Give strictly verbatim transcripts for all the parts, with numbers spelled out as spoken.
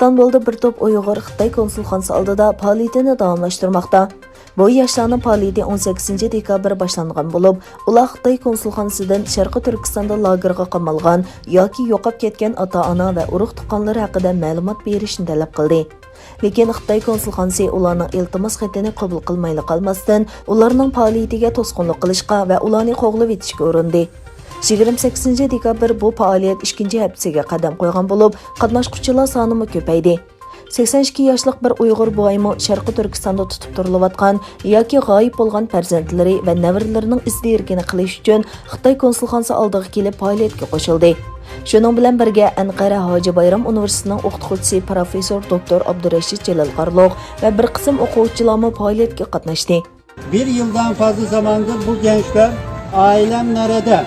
ئىستانبۇلدا بىر توپ ئۇيغۇر خىتاي كونسۇلخانىسى ئالدىدا پائالىيىتىنى داۋاملاشتۇرماقتا. بۇ ياشلارنىڭ پائالىيىتى ئون سەككىزىنچى دېكابىر باشلانغان بولۇپ، ئۇلار خىتاي كونسۇلخانىسىدىن شەرقىي تۈركىستاندا لاگېرغا قامالغان ياكى يوقاپ كەتكەن ئاتا-ئانا ۋە ئۇرۇق-تۇغقانلىرى ھەققىدە مەلۇمات بېرىشنى تەلەپ قىلدى. لېكىن خىتاي كونسۇلخانىسى ئۇلارنىڭ ئىلتىماس خېتىنى قوبۇل قىلمايلا قالماستىن، ئۇلارنىڭ پائالىيىتىگە توسقۇنلۇق قىلىشقا ۋە ئۇلارنى قوغلىۋېتىشكە ئۇرۇندى. يىگىرمە سەككىزىنچى دېكابىر بۇ پائالىيەت ئىككىنچى ھەپتىسىگە قەدەم قويغان بولۇپ، قاتناشقۇچىلار سانىمۇ كۆپەيدى. سەكسەن ئىككى ياشلىق بىر ئۇيغۇر بوۋايمۇ شەرقىي تۈركىستاندا تۇتۇپ تۇرۇلۇۋاتقان ياكى غايىب بولغان پەرزەنتلىرى ۋە نەۋرىلىرىنىڭ ئىز دېرىكىنى قىلىش ئۈچۈن خىتاي كونسۇلخانىسى ئالدىغا كېلىپ پائالىيەتكە قوشۇلدى. شۇنىڭ بىلەن بىرگە، ئەنقەرە ھاجى بايرام ئۇنىۋېرسىتېتىنىڭ ئوقۇتقۇچىسى پروفېسسور دوكتور ئابدۇرەشىت جېلىل قارلۇق ۋە بىر قىسىم ئوقۇغۇچىلارمۇ پائالىيەتكە قاتناشتى. Bir yıldan fazla zamandır bu gençler "Ailem nerede?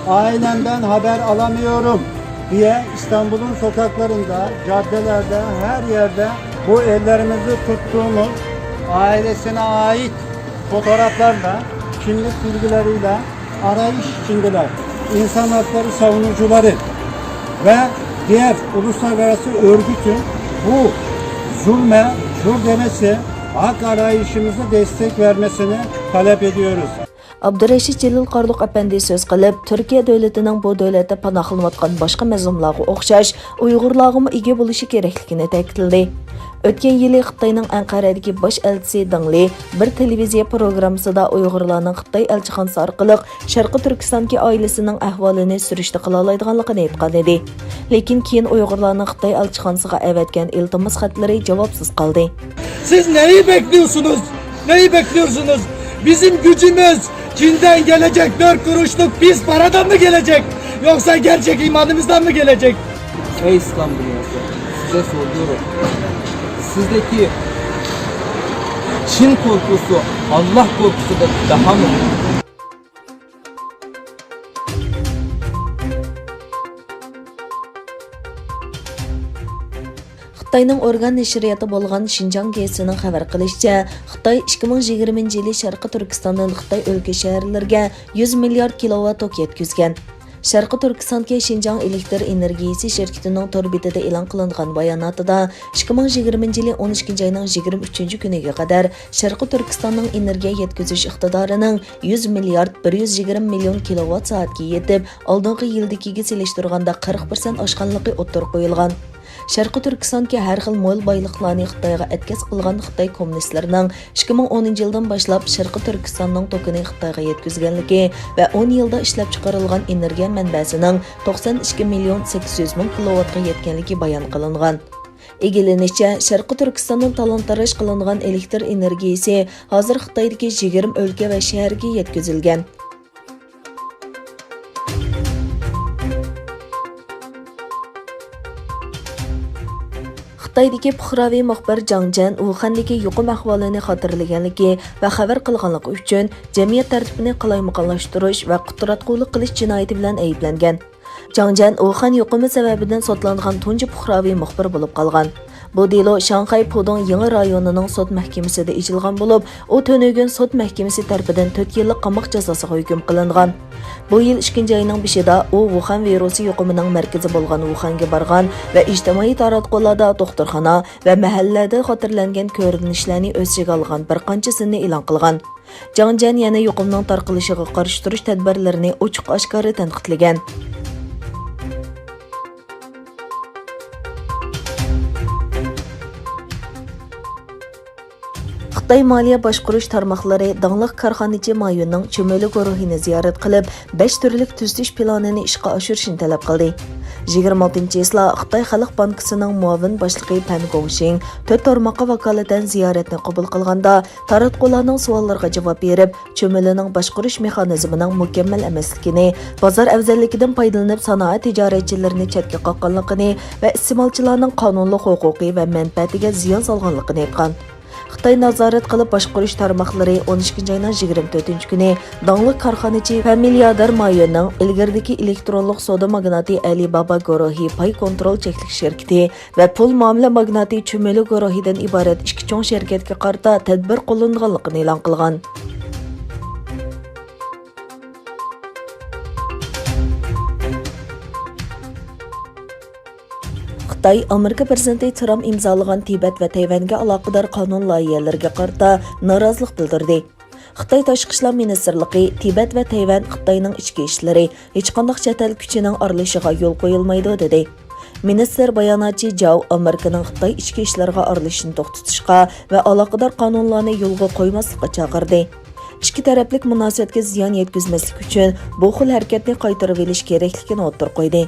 Ailemden haber alamıyorum" diye İstanbul'un sokaklarında, caddelerde, her yerde bu ellerimizi tuttuğumuz ailesine ait fotoğraflarla, kimlik bilgileriyle arayış içindeler. İnsan hakları savunucuları ve diğer uluslararası örgütün bu zulme, dur demesi, hak arayışımızı destek vermesini talep ediyoruz. ئابدۇرەشىت جېلىل قارلۇق ئەپەندى سۆز قىلىپ، تۈركىيە دۆلىتىنىڭ بۇ دۆلەتتە پاناھلىنىۋاتقان باشقا مەزلۇملارغا ئوخشاش ئۇيغۇرلارغىمۇ ئىگە بولۇشى كېرەكلىكىنى تەكىتلىدى. ئۆتكەن يىلى خىتاينىڭ ئەنقەرەدىكى باش ئەلچىسى دېڭ لى بىر تېلېۋىزىيە پروگراممىسىدا ئۇيغۇرلارنىڭ خىتاي ئەلچىخانىسى ئارقىلىق شەرقىي تۈركىستاندىكى ئائىلىسىنىڭ ئەھۋالىنى سۈرۈشتە قىلالايدىغانلىقىنى ئېيتقانىدى. لېكىن كېيىن ئۇيغۇرلارنىڭ خىتاي ئەلچىخانىسىغا ئەۋەتكەن ئىلتىماس خەتلىرى جاۋابسىز قالدى. سىز نېيى بەكلىيورسىنىز؟ نېيى بەكلىيورسىنىز؟ بىزىم گۈجىمىز چىندىن كېلەجەك، بىر قۇرۇشلۇق پىس پارادىنمۇ كېلەجەك؟ يوقسا گەرچەك ئىمانىمىزدانمۇ كېلەجەك؟ Ey İslam dünyası, size soruyorum. Sizdeki Çin korkusu Allah korkusundan daha mı büyük? خىتاينىڭ ئورگان نەشرىياتى بولغان شىنجاڭ گېزىتىنىڭ خەۋەر قىلىشىچە، خىتاي ئىككى مىڭ يىگىرمىنچى يىلى شەرقىي تۈركىستاندىن خىتاي ئۆلكە شەھەرلىرىگە يۈز مىليارد كىلوۋات توك يەتكۈزگەن. شەرقىي تۈركىستاندىكى شىنجاڭ ئېلېكتىر ئېنېرگىيىسى شىركىتىنىڭ تور بېتىدە ئېلان قىلىنغان باياناتىدا، ئىككى مىڭ يىگىرمىنچى يىلى ئون ئىككىنچى ئاينىڭ يىگىرمە ئۈچىنچى كۈنىگە قەدەر شەرقىي تۈركىستاننىڭ ئېنېرگىيە يەتكۈزۈش ئىقتىدارىنىڭ يۈز مىليارد بىر يۈز يىگىرمە مىليون كىلوۋات سائەتكە يېتىپ، ئالدىنقى يىلدىكىگە سېلىشتۇرغاندا قىرىق پىرسەنت ئاشقانلىقى ئوتتۇرىغا قويۇلغان. شەرقىي تۈركىستاندىكى ھەر خىل مول بايلىقلارنى خىتايغا ئەتكەس قىلغان خىتاي كوممۇنىستلىرىنىڭ ئىككى مىڭ ئونىنچى يىلدىن باشلاپ شەرقىي تۈركىستاننىڭ توكىنى خىتايغا يەتكۈزگەنلىكى ۋە ئون يىلدا ئىشلەپچىقىرىلغان ئېنېرگىيە مەنبەسىنىڭ توقسان ئىككى مىليون سەككىز يۈز مىڭ كىلوۋاتقا يەتكەنلىكى بايان قىلىنغان. ئىگىلىنىشىچە، شەرقىي تۈركىستاندىن تالان-تاراج قىلىنغان ئېلېكتىر ئېنېرگىيىسى ھازىر خىتايدىكى يىگىرمە ئۆلكە ۋە شەھەرگە يەتكۈزۈلگەن. خىتايدىكى پۇقراۋى مۇخبىر جاڭ جيەن ۋۇخەندىكى يۇقۇم ئەھۋالىنى خاتىرىلىگەنلىكى ۋە خەۋەر قىلغانلىقى ئۈچۈن جەمئىيەت تەرتىپىنى قالايمىقانلاشتۇرۇش ۋە قۇتراتقۇلۇق قىلىش جىنايىتى بىلەن ئەيىبلەنگەن. جاڭ جيەن ۋۇخەن يۇقۇمى سەۋەبىدىن سوتلانغان تۇنجى پۇقراۋى مۇخبىر بولۇپ قالغان. بۇ دېلو شاڭخەي پۇدۇڭ يېڭى رايونىنىڭ سوت مەھكىمىسىدە ئېچىلغان بولۇپ، ئۇ تۈنۈگۈن سوت مەھكىمىسى تەرىپىدىن تۆت يىللىق قاماق جازاسىغا ھۆكۈم قىلىنغان. بۇ يىل ئىككىنچى ئاينىڭ بېشىدا ئۇ ۋۇخەن ۋىرۇسى يۇقۇمىنىڭ مەركىزى بولغان ۋۇخەنگە بارغان ۋە ئىجتىمائىي تاراتقۇلاردا دوختۇرخانا ۋە مەھەللىلەردە خاتىرىلەنگەن كۆرۈنۈشلەرنى ئۆز ئىچىگە ئالغان بىر قانچە سىننى ئېلان قىلغان. جاڭ جيەن يەنە يۇقۇمنىڭ تارقىلىشىغا قارشى تۇرۇش تەدبىرلىرىنى ئوچۇق-ئاشكارا تەنقىدلىگەن. خىتاي مالىيە باشقۇرۇش تارماقلىرى داڭلىق كارخانىچى ما يۈننىڭ چۈمۈلە گۇرۇھىنى زىيارەت قىلىپ، بەش تۈرلۈك تۈزىتىش پىلانىنى ئىشقا ئاشۇرۇشنى تەلەپ قىلدى. يىگىرمە ئالتىنچى چىسلا خىتاي خەلق بانكىسىنىڭ مۇئاۋىن باشلىقى پەن گوڭشىڭ تۆت تارماققا ۋاكالىتەن زىيارەتنى قوبۇل قىلغاندا، تاراتقۇلارنىڭ سوئاللىرىغا جاۋاب بېرىپ، چۈمۈلىنىڭ باشقۇرۇش مېخانىزمىنىڭ مۇكەممەل ئەمەسلىكىنى، بازار ئەۋزەللىكىدىن پايدىلىنىپ، سانائەت تىجارەتچىلىرىنى چەتكە قاققانلىقىنى ۋە ئىستېمالچىلارنىڭ قانۇنلۇق ھوقۇقى ۋە مەنپەئەتىگە زىيان سالغانلىقىنى ئېيتقان. خىتاي نازارەت قىلىپ باشقۇرۇش تارماقلىرى ئون ئىككىنچى ئاينىڭ يىگىرمە تۆتىنچى كۈنى داڭلىق كارخانىچى فامىليادار ما يۈەننىڭ ئىلگىرىدىكى ئېلېكترونلۇق سودا ماگناتى ئەلى بابا گۇرۇھى پاي كونترول چەكلىك شىركىتى ۋە پۇل مۇئامىلە ماگناتى چۈمۈلە گۇرۇھىدىن ئىبارەت ئىككى چوڭ شىركەتكە قارىتا تەدبىر قوللىنىدىغانلىقىنى ئېلان قىلغان. خىتاي ئامېرىكا پىرېزىدېنتى ترامپ ئىمزالىغان تىبەت ۋە تەيۋەنگە ئالاقىدار قانۇن لايىھەلىرىگە قارىتا نارازىلىق بىلدۈردى. خىتاي تاشقى ئىشلار مىنىستىرلىقى تىبەت ۋە تەيۋەن خىتاينىڭ ئىچكى ئىشلىرى، ھېچقانداق چەت ئەل كۈچىنىڭ ئارىلىشىشىغا يول قويۇلمايدۇ، دېدى. مىنىستىر باياناتچى جاۋ ئامېرىكىنىڭ خىتاي ئىچكى ئىشلىرىغا ئارىلىشىشنى توختىتىشقا ۋە ئالاقىدار قانۇنلارنى يولغا قويماسلىققا چاقىردى. ئىككى تەرەپلىك مۇناسىۋەتكە زىيان يەتكۈزمەسلىك ئۈچۈن بۇ خىل ھەرىكەتنى قايتۇرۇۋېلىش كېرەكلىكىنى ئوتتۇرىغا قويدى.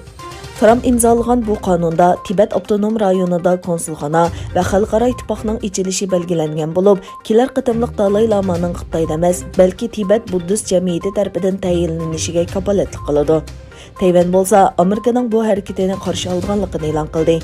ترامپ ئىمزالىغان بۇ قانۇندا تىبەت ئاپتونوم رايونىدا كونسۇلخانا ۋە خەلقئارا ئىتتىپاقنىڭ ئېچىلىشى بەلگىلەنگەن بولۇپ، كېلەر قېتىملىق دالاي لامانىڭ خىتايدا ئەمەس، بەلكى تىبەت بۇددىست جەمئىيىتى تەرىپىدىن تەيىنلىنىشىگە كاپالەتلىك قىلىدۇ. تەيۋەن بولسا ئامېرىكىنىڭ بۇ ھەرىكىتىنى قارشى ئالىدىغانلىقىنى ئېلان قىلدى.